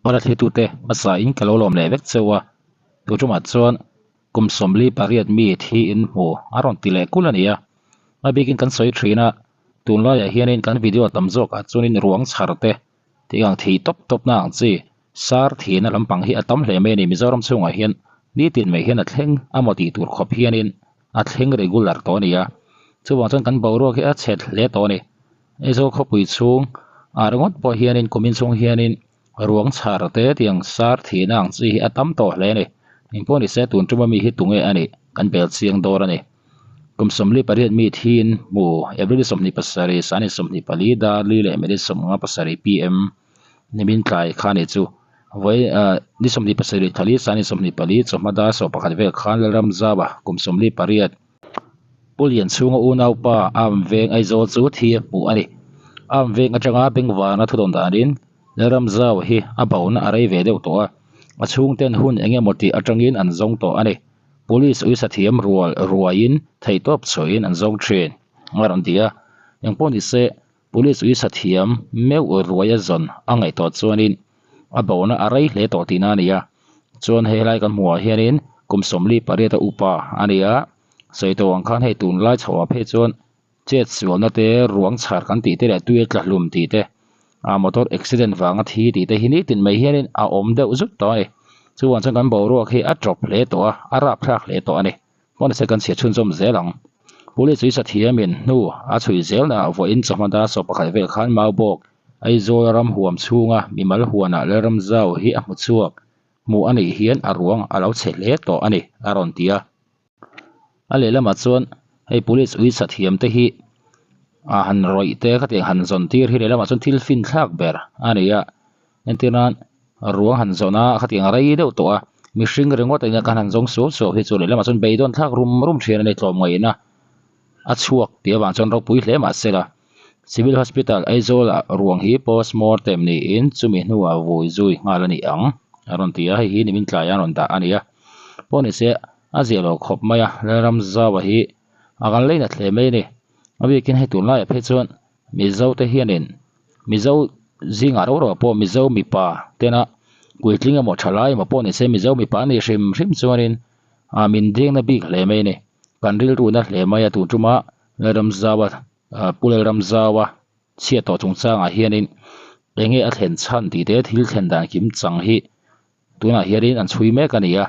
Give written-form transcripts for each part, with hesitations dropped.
Hmala thlitute hmasa in ka lo lawm leh vek cheu a, tu tumah chuan kum 48 mi thi in hmu a rawn ti leh kulh a ni a. A bikin kan sawi thin a, tunlaiah hianin kan video tam zawkah chuanin ruang chhar te tih ang thih tawp tawp na ang chi sar thihna lampang hi a tam hle mai a ni. Mizoram chhungah hian nitin mai hian a thleng a maw tih tur khawp hianin a thleng regular tawh a ni a, chuvang chuan kan boruak hi a chhet hle tawh a ni. Aizawl khawpui chhung ah ringawt pawh hianin kumin chhung hianin ruang chhar te tiang sar thihna ang chi hi a tam tawh hle a ni. Engpawh ni se tun tuma mi hi tunge a nih kan bel chiang dawr a ni. Kum 48 mi thiin hmu April 27 sani 24 dar li leh minute 57 pm nimin tlai kha a nih chu. Vawi ah ni 27 thali sani 24 chawhma dar 11 vel khan Lalramzauva kum 48 Pu Lianchhunga unaupa Arm Veng Aizawl chu thi a hmuh a ni. Arm Veng atanga Bengvana thudawn danin Lalramzau hi a bona a rei ve deuh tawh a, a chhungten hun eng emaw tih atangin an zawng tawh a ni. Police uisa thiam rual ruaiin theihtawp chhuahin an zawng thin a rawn ti a, engpawh ni se Police uisa thiam meuh ruaia zawn a ngaih tawh chuanin a bona a rei hle tawh tihna a ni a. Chuan hei helai kan hmuhah hianin kum 48 a upa a ni a, sawi tawh ang khan hei tunlai chhoah phei chuan chet sualna te, ruang chhar kan tih te leh tui a tla hlum tih te, ah motor accident vanga thi tih te hi nitin mai hianin a awm deuh zut tawh a ni. Chuvang chuan kan boruak hi a tawp hle tawh a, a rapthlak hle tawh a ni. Hmana se kan chhiat chhunzawm zel ang. Police ui sathiamin hnu a chhui zelnaah vawiin chawhma dar 11 vel khan Maubawk, Aizawl ram huam chhunga mimal huanah Lalramzau hi a hmu chhuak. Hmuh a nih hian a ruang a lo chhe hle tawh a ni, a rawn ti a. A lehlamah chuan hei police ui sathiam te hi a han rawih te khatiang han zawn tir hi lehlamah chuan thil fin thlak ber a ni a. Entir nan ruang han zawn a khatiang a rei deuh tawh a, mihring ringawt eng kan han zawng suau suau hi chu lehlamah chuan beidawn thlak rum rum thian a ni tlawmngaihna a chhuak tih avang chuan ropui hle mah se la. Civil Hospital Aizawl ah ruang hi post mortem niin chumi hnuah vui zui nghal a ni ang a rawn ti a, hei hi nimin tlai a rawn dah a ni a. Pawh ni se a ziah lo khawp mai a, Lalramzaua hi a kan lei nat hle mai a ni. A bikin hei tunlaiah phei chuan Mizo te hianin Mizo zingah ro ro pawh Mizo mipa tena puitling emaw thalai emaw pawh ni se Mizo mipa a nih hrim hrim chuanin ah min dengna bik hle mai a ni. Kan rilruhna hle mai a tun tuma Lalramzaua ah Pu Lalramzaua chhiat tawh chungchangah hianin eng nge a thlen chhan tih te thil thlen dan kim chang hi tunah hianin an chhui mek a ni a,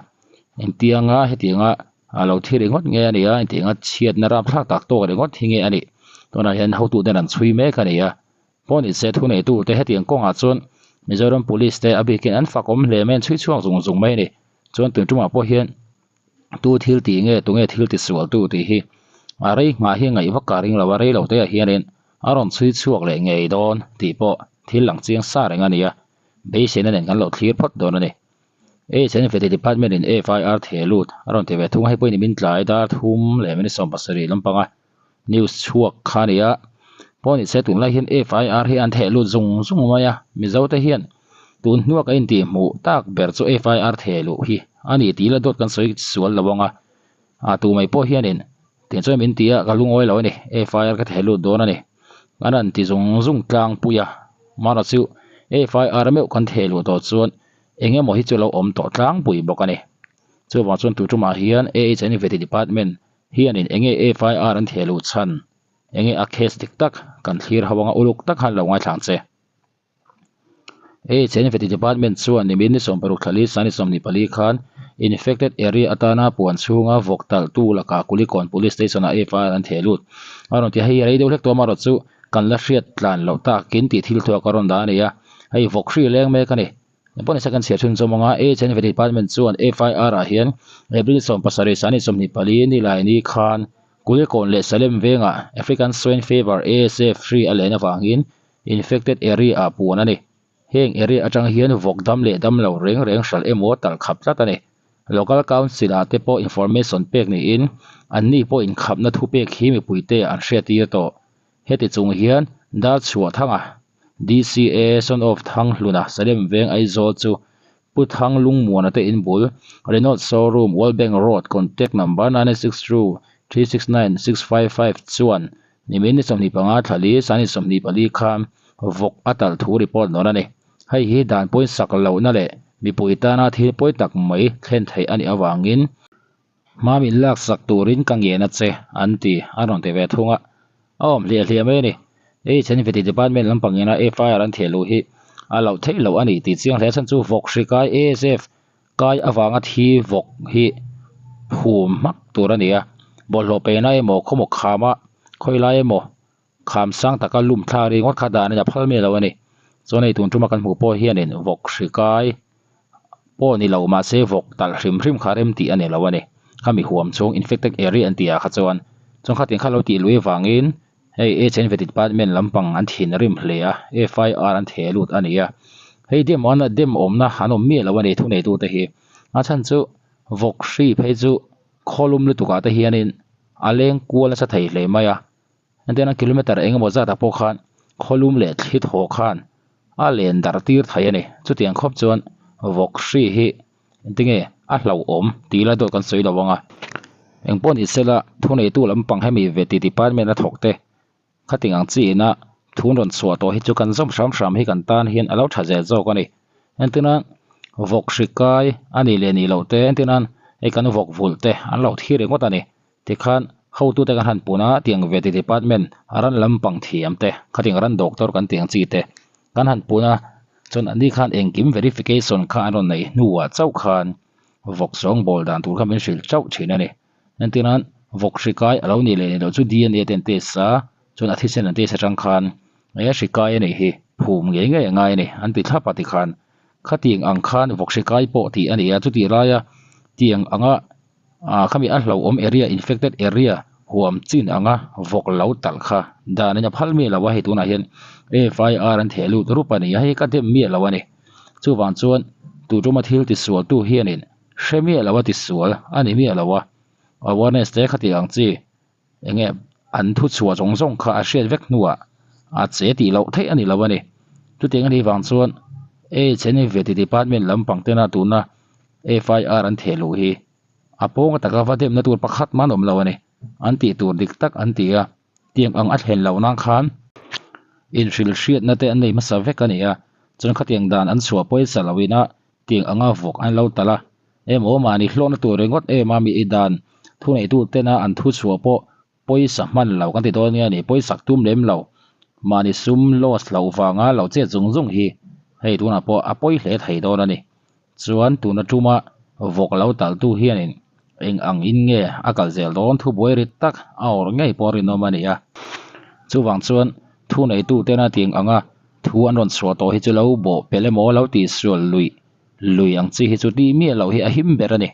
engtianga hetianga a lo thi ringawt nge a ni a, engtianga chhiatna rapthlak tak tawk ringawt hi nge a nih tunah hian hotute an chhui mek a ni a, pawh ni se thuneitu te hetiang kawngah chuan Mizoram Police te a bikin an fak awm hle mai an chhui chhuak zung zung mai a ni, chuan tun tumah pawh hian tu thil tih nge tunge thil ti sual tu tih hi a rei nghah hi ngaih vak ka ring lo a, rei lo te ah hianin a rawn chhui chhuak leh ngei dawn tih pawh thil lang chiang sa reng a ni a. Beiseina nen kan lo thlir phawt dawn a ni. AHN Vety Department in FIR theh lut a rawn ti ve thung a, hei pawhin i min tlai dar thum leh minute 17 lampanga news chhuak kha a ni a. Pawh ni se tunlai hian FIR hi an theh lut zung zung mai a, Mizo te hian tun hnuak a intih hmuh tak ber chu FIR theh luh hi a ni tih la dawt kan sawi sual lo ang a, a tu mai pawh hianin tiang chuan min ti a ka lungawi lo a ni, FIR ka theh lut dawn a ni. An han ti zung zung tlangpui a, mahna chu FIR meuh kan theh luh tawh chuan eng emaw hi chu lo awm tawh tlangpui bawk a ni. Chuvang chuan tu tumah hian AHN Vety Department hianin eng nge FIR an theh luh chhan, eng nge a case dik tak kan thlir ho anga uluk tak khan lo ngaithla ang che. AHN Vety Department chuan nimin ni 16 thla li sani 24 khan infected area atana puan chhunga vawk talh tu lakah Kulikawn Police Station ah FIR an theh lut. A rawn ti a, hei rei deuh hlek tawh amaherawh chu kan la hriat tlan loh takin tih thil thuak a rawn dah a ni a, hei vawk hri leng mek a ni. Engpawh nise kan chhiar chhunzawm anga AHN Vety Department chuan FIR ah hian April 17 sani 24 nilai ni khan Kulikawn leh Salem vengah African Swine Fever ASF hri a len avangin Infected area ah puan a ni. Heng area atang hian vawk dam leh dam lo reng reng hralh emaw talh khap tlat a ni. Local Council ah te pawh information pek niin anni pawh inkhapna thupek hi mipuite an hriattir tawh. Heti chung hian Darchhuahthanga, DCA, Son of Thanghluna, Salem Veng Aizawl chu Pu Thang Lungmuana te inbul, Renault Showroom, World Bank Road, Contact Number 962 369 655 chuan nimin ni 25 thla li sani 24 khan vawk a talh thu report nawn a ni. Hei hi dan pawisak lohna leh mipui tana thil pawi tak mai thlen theih a nih avangin hma min laksak turin ka ngen a che an ti a rawn ti ve thung a. A awm hliah hliah mai a ni. HNVT department lampang ina FIR an theh luh hi a loh theih loh a ni tih chiang hle chhan chu vawk hri kai ASF kai avanga thi vawk hi phum hmak tur a ni a. Bawlhhlawh pehna emaw khawmaw khama khawilai emaw kham sang taka lum thla ringawt kha dan in a phal miah lo a ni. Chuan hei tun tuma kan hmuh pawh hianin vawk hri kai pawh ni lo mahse vawk talh hrim hrim kha rem tih a ni lo a ni. Khami huam chhung infected area an tih ah kha chuan chuan khatin kha lo tih lui avangin hei HNV department lampang an thinrim hle a, FIR an theh lut a ni a. Hei dem awmna dem awmna an awm miah lo a ni thuneitute hi. A chhan chu vawk hri phei chu khawlum lutuk ah te hianin a leng kual nasa thei hle mai a. Entirna kilometer eng emaw zatah pawh khan khawlum leh thli thaw khan a len darh tir thei a ni. Chutiang khawp chuan vawk hri hi engtinge a hlauhawm tih lai dawt kan sawi lo ang a. Engpawh ni sela thuneitu lampang hemi ve ti department a thawk te khating ang chi ina thun rawn chhuah tawh hi chu kan zawm hram hram hi kan tan hian a lo tha zel zawk a ni. Entirna vawk hri kai a nih leh nih loh te entirna hei kan vawk vulh te an lo thi ringawt a ni. Tikhan hotute kan han pun a, tiang ve ti department a ran lampang thiam te, khatiang ran doctor kan tih ang chi te kan han pun a, chuan anni khan engkim verification kha an rawn neih hnuah chauh khan vawk sawng bawl dan tur kha min hrilh chauh thin a ni. Entirnan vawk hri kai a lo nih leh nih loh chu DNA te an test a, chuan a thisen an test atang khan he hri kai a nih hi phum ngei ngei a ngai a ni an ti thlap a tikhan khatiang ang khan vawk hri kai pawh tih a ni a, chutih laia tiang anga Ah khami a hlauhawm area infected area huam chin anga vawk lo talh kha danin a phal miah lo a hei tunah hian FIR an theh lut rup a ni a hei ka dem miah lo a ni chuvang chuan tutuma thil tisual tu hianin hre miah lo a tisual a ni miah lo a awareness te khati ang chi Enge an thu chhuah zawng zawng kha a hriat vek hnuah a che tih loh theih a ni lo a ni. Chutiang a nih vang chuan HNVT department lampang tena tuna FIR an theh luh hi a pawng ataka va demna tur pakhat man awm lo a ni. An tih tur dik tak an ti a, tiang ang a thlen loh nan khan inhrilh hriatna te an nei hmasa vek a ni a, chuan khatiang dan an chhuah pawisa loin a Tiang anga vawk an lo talh a, emaw mahni hlawhna tur ringawt em a mi i dan thuneitu tena an thu chhuah pawh pawisa hman lo kan ti dawn nia ni, pawisak tum lem lo mahni sum loss loh vanga lo chet zung zung hi hei tunah pawh a pawi hle thei dawn a ni. Chuan tuna tuma vawk lo talhtu hianin eng ang in nge a kal zel dawn thubuai rit tak a awrh ngei pawh rinawm a ni a. Chuvang chuan thuneitu tena tiang anga Thu an rawn chhuah tawh hi chu lo bawh pelh emaw lo tihsual luih lui ang chi hi chu tih miah loh hi a him ber a ni.